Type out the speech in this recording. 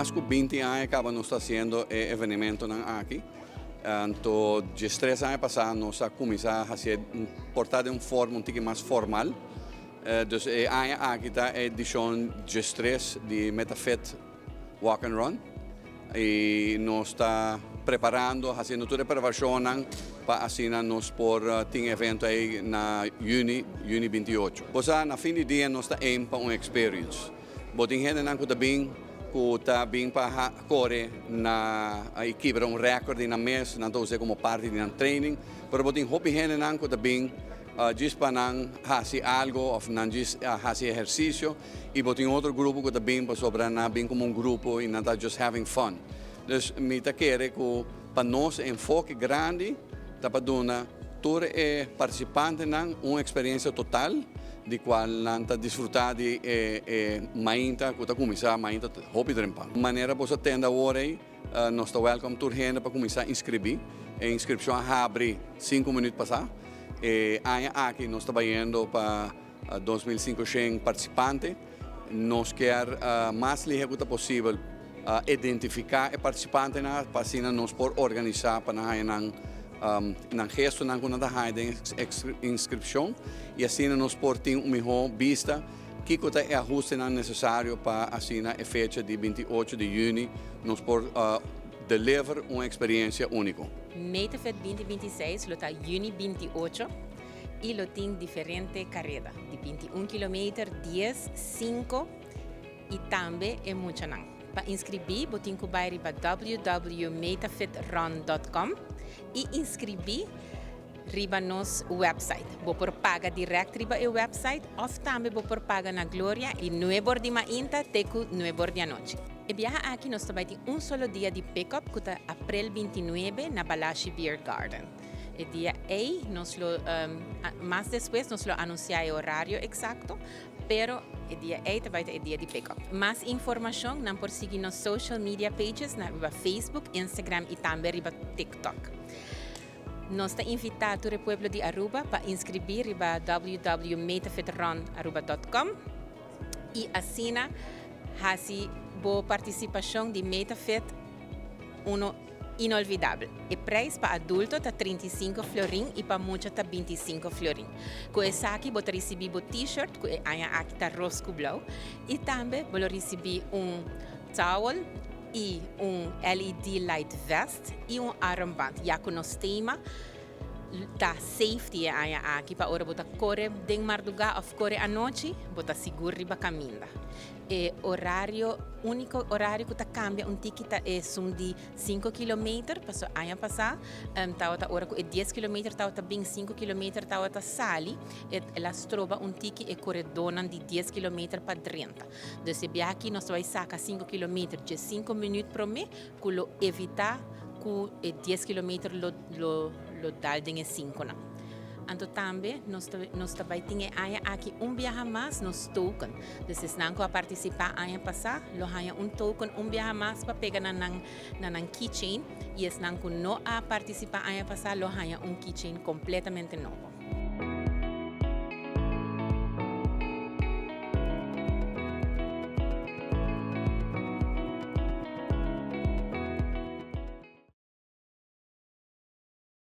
Mas ku 20 aña kaba nos ta hasiendo e evenementonan aki. Anto 13 aña pasá nos a kuminsá hasi portá den un forma un tiki mas formal. Dus e aña aki ta e edishon 13 di Metafit Walk and Run. I nos ta preparando, hasiendo tur e preparashonnan pa asina nos por tin evento ei na yüni, yüni 28. Bo sa, na fin di dia nos ta aim pa un experience. Bo tin hendenan ku ta bin pa kore na i kibra un record na mes, nan ta usa komo parti di nan training, pero bo tin hopi hendenan ku ta bin djis pa nan hasi algo òf nan djis hasi ehersisio i bo tin otro grupo ku ta bin pasobra nan bin komo un grupo i nan ta just having fun. Dus mi ta kere ku pa nos enfoke grandi ta pa duna tur e partisipantenan un eksperensia total di kual nan ta disfrutá di e mainta ku ta kuminsá mainta hopi trempan. Manera bo tende awor ei, nos ta welcome tur hende pa kuminsá inskribí. E inskripshon a habri 5 minüt pasá. E aña aki nos ta bayendo pa 2.500 partisipante. Nos ke mas lihé ku posibel identifiká e partisipantenan pa asina nos por organisá pa nan nan gestonan ku nan ta den inskripshon i asina nos por tin un mihó bista kiko ta e ahustenan nesesario pa asina e fecha di 28 di yüni nos por deliver un eksperensia úniko. Metafit 2026 lo ta yüni 28 i lo tin diferente kareda di 21 km, 10, 5 i tambe e muchanan. Pa inskribí, bo tin ku bai riba www.metafitrun.com i inskribí riba nos website. Bo por paga direct riba e website òf tambe bo por paga na Gloria di 9 di mainta te ku 9 di anochi. E biaha aki nos tambe tin un solo dia di pick-up ku ta aprel 29 na Balashi Beer Garden. E dia ei, nos lo, mas despues nos lo anunsiá e orario eksakto, pero e dia ei tambe ta e dia di pick-up. Mas informashon, nan por sigui nos social media pages na riba Facebook, Instagram i tambe riba TikTok. Nos ta invitá tur e pueblo di Aruba pa inskribí riba www.metafitrun.aruba.com i asina hasi bo partisipashon di Metafit uno inolvidabel. E preis pa adulto ta 35 florin i pa mucha ta 25 florin. Ku esaki bo ta risibí bo t-shirt, ku e aña aki ta ros ku blou, i tambe bo risibí un towel i un LED light vest i un armband. Ya ku nos tema ta safety e aña aki pa ora bo ta kore den mardugá òf kore anochi, bo ta sigur riba kaminda. E orario, úniko orario ku ta kambia un tiki ta esun di 5 km, paso aña pasá, tabata ora ku e 10 km tabata bin 5 km tabata sali, el a stroba un tiki e koredónan di 10 km pa 30. Dus e biaha aki nos ta bai saka 5 km dje 5 minüt promé ku lo evitá ku e 10 km lo dal den e 5 nan. Anto tambe nos ta bai tin e aña aki un biaha mas nos token. Dus esnan ku a partisipá aña pasá lo haña un token un biaha mas pa pega na nan keychain i esnan ku no a partisipá aña pasá lo haña un keychain kompletamente nobo.